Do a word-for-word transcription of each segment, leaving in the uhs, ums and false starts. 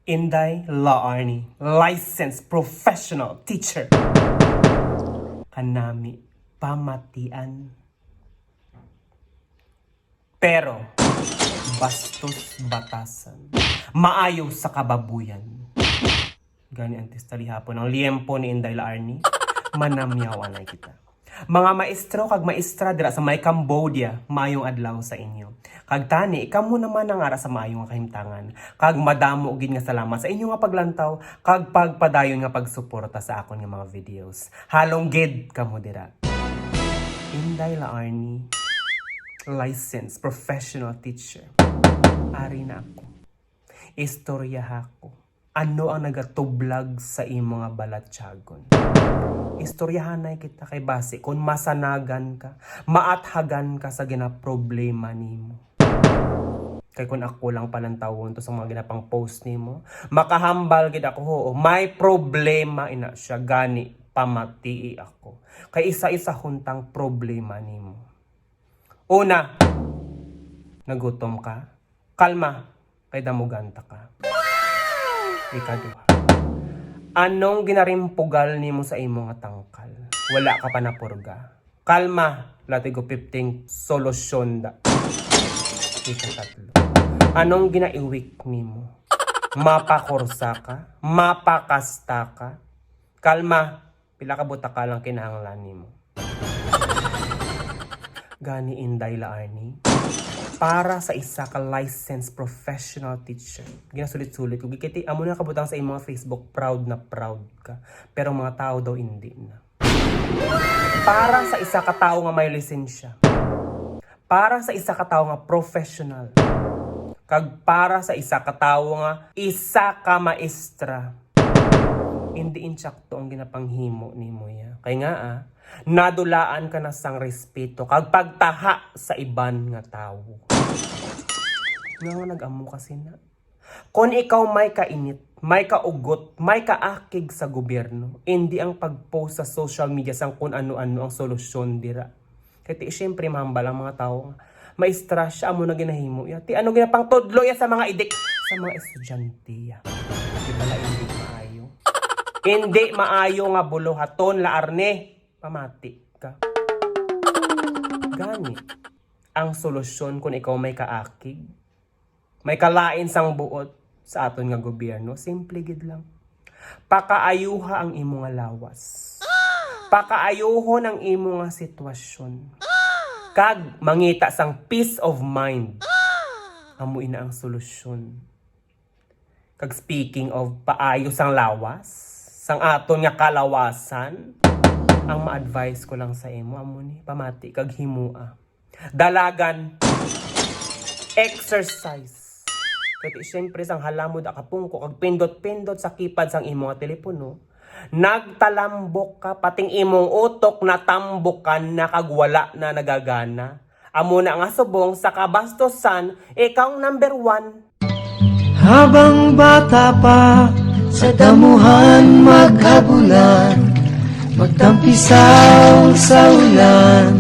Inday La Arnie, licensed professional teacher. Kanami, pamatian. Pero, bastos batasan. Maayo sa kababuyan. Gani ang tista lihapon ang liyempo ni Inday La Arnie. Manamyaw anay kita. Mga maestro kag maestra dira sa may Cambodia, maayong adlaw sa inyo. Kag tani, kamo naman ang ara sa maayo nga kahimtangan. Kag madamo gid nga salamat sa inyo nga paglantaw kag pagpadayon nga pagsuporta sa akon nga mga videos. Halong gid kamo dira. Inday La Arnie, licensed professional teacher. Ari na ako. Istoryaha ko. Ano ang nagatublag sa imo nga balatyagon? Istoryahanay kita kay basi kung masanagan ka, maathagan ka sa ginaproblema nimo. Kay kung ako lang palantawon to sa mga ginapang post nimo, makahambal gid ako, oo, may problema ina siya, gani pamatii ako. Kay isa-isa huntang problema nimo. Una, nagutom ka? Kalma, kay damugan ta ka. Ikaduha, anong ginarimpugal nimo sa imo nga tangkal? Wala ka pa napurga? Kalma, latigo fifteen, solusyon da. Ikatlo, anong ginaiwik nimo? Mapakursa ka? Mapakasta ka? Kalma, pila ka butaka lang kinahanglan nimo? Gani, Inday La Arnie, para sa isa ka licensed professional teacher, ginasulit-sulit ko, gikiti, amo na kabutang sa imong Facebook, proud na proud ka. Pero mga tao daw, hindi na. Para sa isa ka tawo nga may lisensya, para sa isa ka tawo nga professional, kag para sa isa ka tawo nga isa ka maestra, hindi insakto ang ginapanghimo nimo ya. Kay nga, ah, nadulaan ka na sang respeto kag pagtaha sa iban nga tawo. Nga, nga nag-amo ka sina? Kon ikaw may kainit, may kaugot, may kaakig sa gobyerno, indi ang pag-post sa social media sang kun ano-ano ang solusyon dira. Kay ti, siyempre, mahambal ang mga tawo nga, "Maestra siya, amo na ginahimo ya. Ti, ano ginapangtudlo ya sa mga idik, sa mga estudyante ya?" Di ba na hindi maayo? Hindi maayo nga buluhaton, La Arnie. Pamati ka. Gani, ang solusyon kung ikaw may kaakig, may kalain sang buot sa aton nga gobyerno, simple gid lang. Pakaayuha ang imo nga lawas. Pakaayuhon ang imo nga sitwasyon. Kag mangita sang peace of mind. Amo ina ang solusyon. Kag speaking of paayo sang lawas, sang aton nga kalawasan, ang ma-advise ko lang sa imo, amo ni, pamati kag himoa. Dalagan, exercise. Kay ti, siyempre, sang halamod akapungko kag pindot-pindot sa keypad sang imo nga telepono, nagtalambok ka, pating imong utok natambukan na kag wala na nagagana. Amo na nga subong sa kabastusan, ikaw ang number one. Habang bata pa, sa damuhan maghabulan, magtampisaw sa ulan.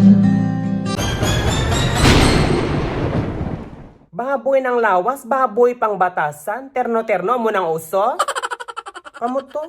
Baboy ng lawas, baboy pang batasan, terno-terno, amo nang uso? Kamo to?